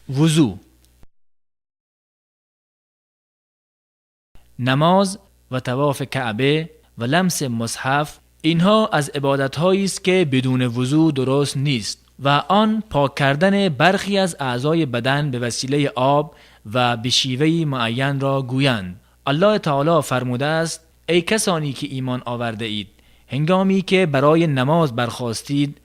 وضو، نماز و طواف کعبه و لمس مصحف، اینها از عبادت‌هایی است که بدون وضو درست نیست و آن پاک کردن برخی از اعضای بدن به وسیله آب و به شیوهی معین را گویند. الله تعالی فرموده است: ای کسانی که ایمان آورده اید، هنگامی که برای نماز برخاستید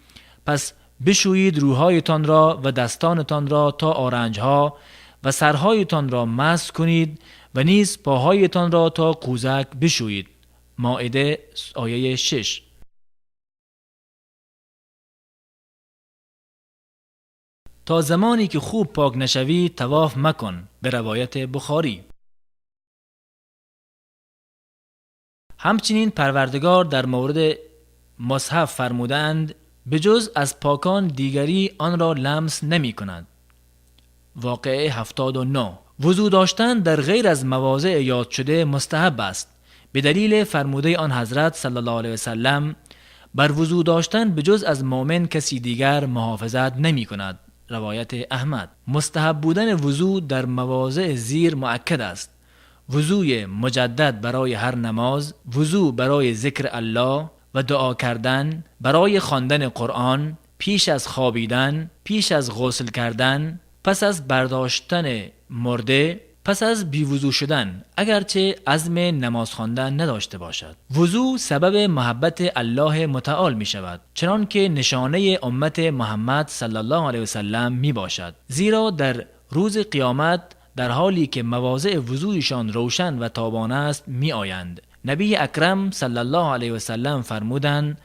پس بشویید روحایتان را و دستانتان را تا آرنجها و سرهایتان را مسح کنید و نیز پاهایتان را تا قوزک بشویید. مائده آیه 6. تا زمانی که خوب پاک نشوی طواف مکن، به روایت بخاری. همچنین پروردگار در مورد مصحف فرمودند: به جز از پاکان دیگری آن را لمس نمی کند. واقعه 79. وضو داشتن در غیر از مواضع یاد شده مستحب است، به دلیل فرموده آن حضرت صلی الله علیه وسلم: بر وضو داشتن به جز از مؤمن کسی دیگر محافظت نمی کند. روایت احمد. مستحب بودن وضو در مواضع زیر مؤکد است: وضوی مجدد برای هر نماز، وضو برای ذکر الله و دعا کردن، برای خواندن قرآن، پیش از خوابیدن، پیش از غسل کردن، پس از برداشتن مرده، پس از بی‌وضو شدن، اگرچه عزم نماز خواندن نداشته باشد. وضو سبب محبت الله متعال می شود، چنان که نشانه امت محمد صلی الله علیه وسلم می باشد، زیرا در روز قیامت در حالی که مواضع وضویشان روشن و تابان است می آیند. نبی اکرم صلی الله علیه وسلم فرمودند: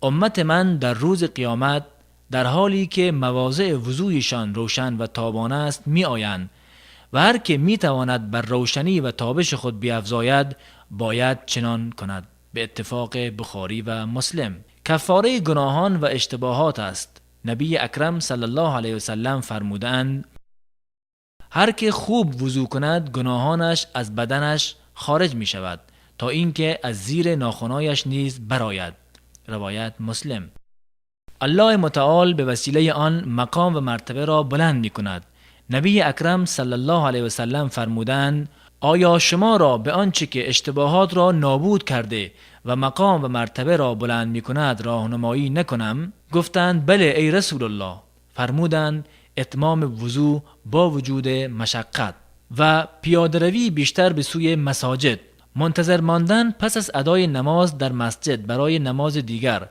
امت من در روز قیامت در حالی که مواضع وضویشان روشن و تابان است می آیند و هر که می تواند بر روشنی و تابش خود بیافزاید باید چنان کند. به اتفاق بخاری و مسلم. کفاره گناهان و اشتباهات است. نبی اکرم صلی الله علیه وسلم فرمودند: هر که خوب وضو کند گناهانش از بدنش خارج می شود تا اینکه از زیر ناخنایش نیز برآید. روایت مسلم. الله متعال به وسیله آن مقام و مرتبه را بلند می کند. نبی اکرم صلی الله علیه وسلم فرمودند: آیا شما را به آنچه که اشتباهات را نابود کرده و مقام و مرتبه را بلند می کند راهنمایی نکنم؟ گفتند: بله ای رسول الله. فرمودند: اتمام وضو با وجود مشقت و پیاده‌روی بیشتر به سوی مساجد، منتظر ماندن پس از ادای نماز در مسجد برای نماز دیگر،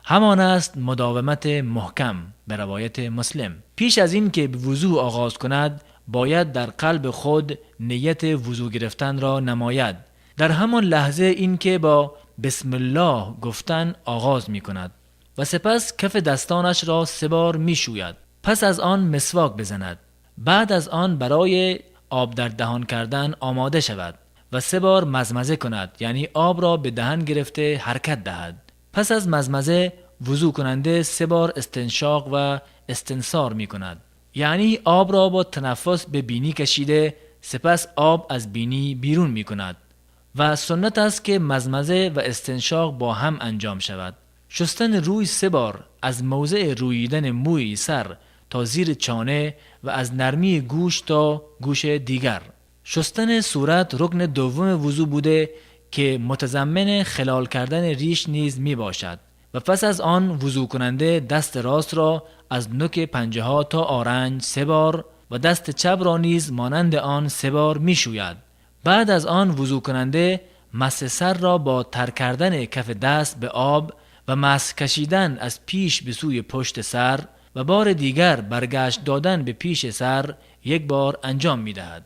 همان است مداومت محکم. به روایت مسلم. پیش از این که به وضو آغاز کند باید در قلب خود نیت وضو گرفتن را نماید. در همان لحظه این که با بسم الله گفتن آغاز می کند و سپس کف دستانش را 3 بار می شوید. پس از آن مسواک بزند. بعد از آن برای آب در دهان کردن آماده شود و 3 بار مزمزه کند، یعنی آب را به دهن گرفته حرکت دهد. پس از مزمزه وضو کننده 3 بار استنشاق و استنثار می کند، یعنی آب را با تنفس به بینی کشیده سپس آب از بینی بیرون می کند و سنت است که مزمزه و استنشاق با هم انجام شود. شستن روی 3 بار از موضع روییدن موی سر تا زیر چانه و از نرمی گوش تا گوش دیگر. شستن صورت رکن دوم وضو بوده که متضمن خلال کردن ریش نیز می باشد و پس از آن وضو کننده دست راست را از نوک پنجه ها تا آرنج 3 بار و دست چپ را نیز مانند آن 3 بار می شوید. بعد از آن وضو کننده مسح سر را با تر کردن کف دست به آب و مسح کشیدن از پیش به سوی پشت سر و بار دیگر برگشت دادن به پیش سر 1 بار انجام می دهد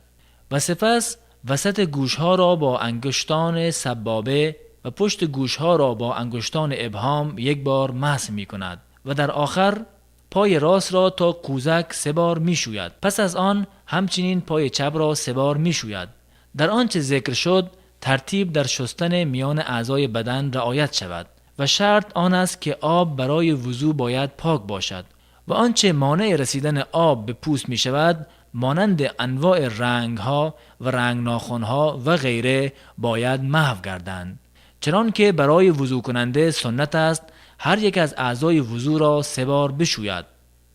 و سپس وسط گوشها را با انگشتان سبابه و پشت گوشها را با انگشتان ابهام 1 بار مسح می کند و در آخر پای راست را تا قوزک 3 بار می شوید. پس از آن همچنین پای چپ را 3 بار می شوید. در آنچه ذکر شد ترتیب در شستن میان اعضای بدن رعایت شود و شرط آن است که آب برای وضو باید پاک باشد و آنچه مانع رسیدن آب به پوست می شود مانند انواع رنگ‌ها و رنگ ناخن‌ها و غیره باید محو گردند. چنان که برای وضو کننده سنت است هر یک از اعضای وضو را 3 بار بشوید.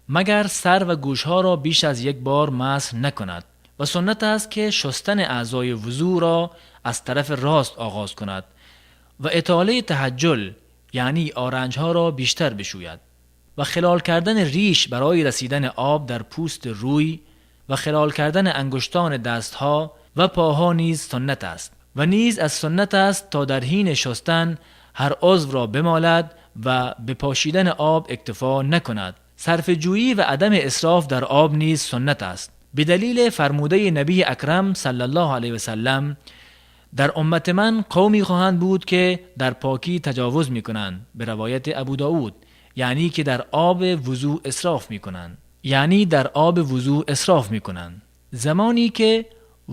مگر سر و گوشها را بیش از یک بار مسح نکند. و سنت است که شستن اعضای وضو را از طرف راست آغاز کند و اطاله تحجل یعنی آرنجها را بیشتر بشوید و خلال کردن ریش برای رسیدن آب در پوست روی و خلال کردن انگشتان دستها و پاها نیز سنت است. و نیز از سنت است تا در حین شستن هر عضو را بمالد و به پاشیدن آب اکتفا نکند. صرفه جویی و عدم اسراف در آب نیز سنت است. به دلیل فرموده نبی اکرم صلی الله علیه و سلم در امت من قومی خواهند بود که در پاکی تجاوز میکنند، به روایت ابو داود، یعنی که در آب وضو اسراف میکنند، یعنی در آب وضو اسراف میکنند. زمانی که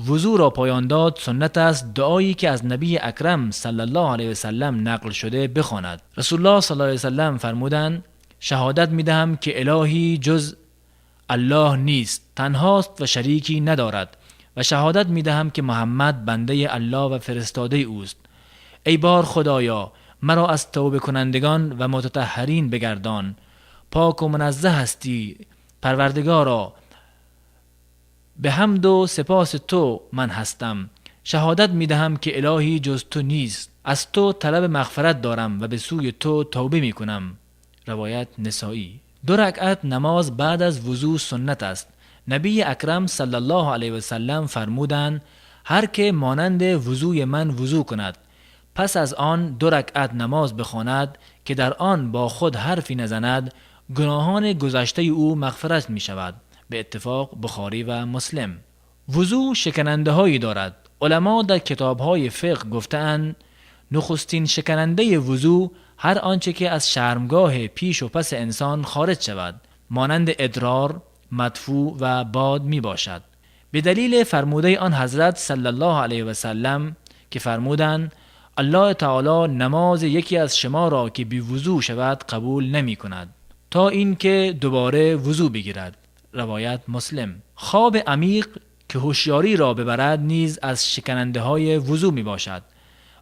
وضو را پایان داد سنت است دعایی که از نبی اکرم صلی الله علیه و سلم نقل شده بخواند. رسول الله صلی الله علیه و سلم فرمودند: شهادت میدهم که الهی جز الله نیست، تنهاست و شریکی ندارد، و شهادت میدهم که محمد بنده الله و فرستاده اوست. ای بار خدایا، مرا از توبه کنندگان و متطهرین بگردان. پاک و منزه هستی پروردگارا، به حمد و سپاس تو من هستم. شهادت میدهم که الهی جز تو نیست، از تو طلب مغفرت دارم و به سوی تو توبه میکنم. روایت نسائی. 2 رکعت نماز بعد از وضو سنت است. نبی اکرم صلی الله علیه و سلم فرمودند: هر که مانند وضوی من وضو کند پس از آن 2 رکعت نماز بخواند که در آن با خود حرفی نزند، گناهان گذشته او مغفرت می شود. به اتفاق بخاری و مسلم. وضو شکننده هایی دارد. علما در کتاب های فقه گفتند نخستین شکننده وضو هر آنچه که از شرمگاه پیش و پس انسان خارج شود، مانند ادرار، مدفوع و باد می باشد. به دلیل فرموده آن حضرت صلی الله علیه و سلم که فرمودند: الله تعالی نماز یکی از شما را که بی وضو شود قبول نمی کند تا اینکه دوباره وضو بگیرد. روایت مسلم. خواب عمیق که هوشیاری را ببرد نیز از شکننده های وضو می باشد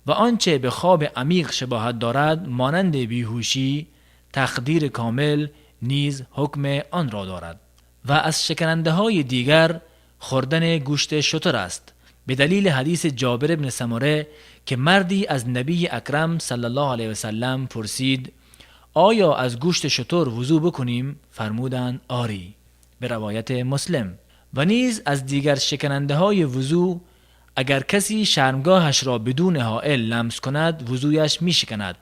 و آنچه به خواب عمیق شباهت دارد مانند بیهوشی، تخدیر کامل نیز حکم آن را دارد. و از شکننده های دیگر خوردن گوشت شتر است. به دلیل حدیث جابر بن سمره که مردی از نبی اکرم صلی الله علیه و سلم پرسید: آیا از گوشت شتر وضو بکنیم؟ فرمودند: آری. به روایت مسلم. و نیز از دیگر شکننده های وضو اگر کسی شرمگاهش را بدون حائل لمس کند وضویش می شکند.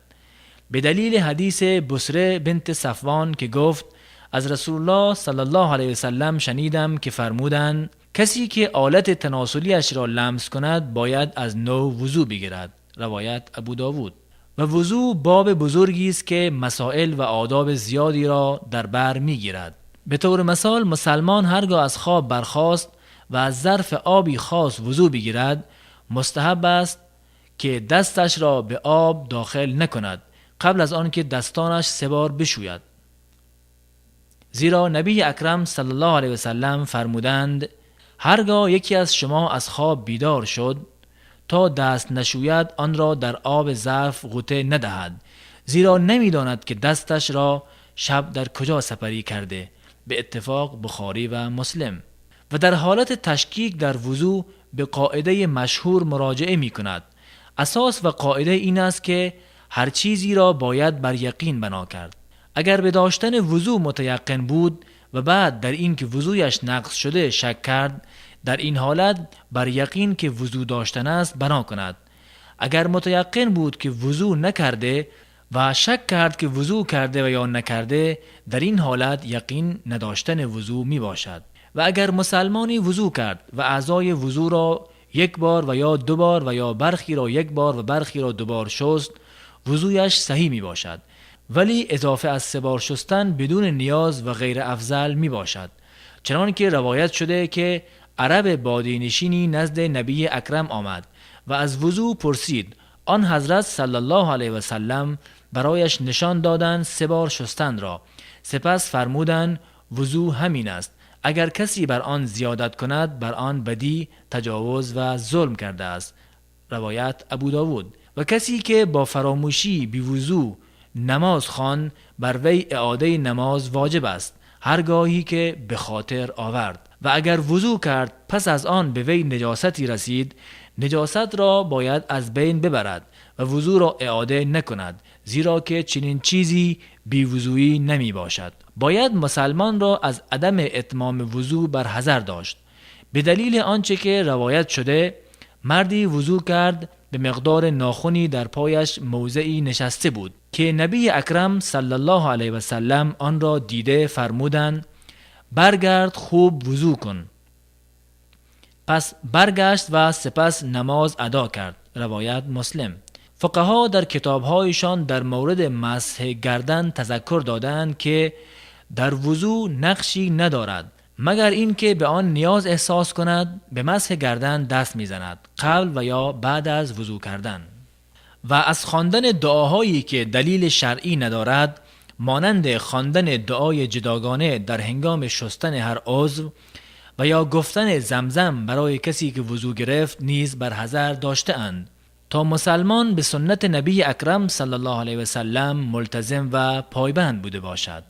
به دلیل حدیث بسره بنت صفوان که گفت: از رسول الله صلی الله علیه وسلم شنیدم که فرمودند: کسی که آلت تناسلیش را لمس کند باید از نو وضو بگیرد. روایت ابو داود. و وضو باب بزرگی است که مسائل و آداب زیادی را در بر میگیرد. به طور مثال مسلمان هرگاه از خواب برخاست و از ظرف آبی خاص وضو بگیرد، مستحب است که دستش را به آب داخل نکند قبل از آن که دستانش 3 بار بشوید. زیرا نبی اکرم صلی الله علیه و سلم فرمودند: هرگاه یکی از شما از خواب بیدار شد تا دست نشوید آن را در آب ظرف غوطه ندهد، زیرا نمیداند که دستش را شب در کجا سپری کرده. به اتفاق بخاری و مسلم. و در حالت تشکیک در وضو به قاعده مشهور مراجعه می کند. اساس و قاعده این است که هر چیزی را باید بر یقین بنا کرد. اگر به داشتن وضو متیقن بود و بعد در این که وضویش نقض شده شک کرد، در این حالت بر یقین که وضو داشتن است بنا کند. اگر متیقن بود که وضو نکرده و شک کرد که وضو کرده و یا نکرده، در این حالت یقین نداشتن وضو می باشد. و اگر مسلمانی وضو کرد و اعضای وضو را 1 بار و یا 2 بار و یا برخی را 1 بار و برخی را 2 بار شست، وضویش صحیح می باشد، ولی اضافه از 3 بار شستن بدون نیاز و غیر افضل می باشد. چنان که روایت شده که عرب بادینشینی نزد نبی اکرم آمد و از وضو پرسید. آن حضرت صلی الله علیه و سلم برایش نشان دادند 3 بار شستن را. سپس فرمودند وضو همین است، اگر کسی بر آن زیادت کند بر آن بدی، تجاوز و ظلم کرده است. روایت ابو داود. و کسی که با فراموشی بی وضو نماز خواند بر وی اعاده نماز واجب است، هرگاهی که به خاطر آورد. و اگر وضو کرد پس از آن به وی نجاستی رسید، نجاست را باید از بین ببرد و وضو را اعاده نکند، زیرا که چنین چیزی بی وضویی نمی باشد. باید مسلمان را از عدم اتمام وضو بر حذر داشت، به دلیل آنچه که روایت شده مردی وضو کرد به مقدار ناخنی در پایش موضعی نشسته بود که نبی اکرم صلی الله علیه و سلم آن را دیده فرمودند برگرد خوب وضو کن. پس برگشت و سپس نماز ادا کرد. روایت مسلم. فقها در کتابهایشان در مورد مسح گردن تذکر دادند که در وضو نقشی ندارد، مگر اینکه به آن نیاز احساس کند به مسح گردن دست میزند قبل و یا بعد از وضو کردن. و از خواندن دعاهایی که دلیل شرعی ندارد، مانند خواندن دعای جداگانه در هنگام شستن هر عضو و یا گفتن زمزم برای کسی که وضو گرفت نیز بر حذر داشته اند تا مسلمان به سنت نبی اکرم صلی الله علیه و سلم ملتزم و پایبند بوده باشد.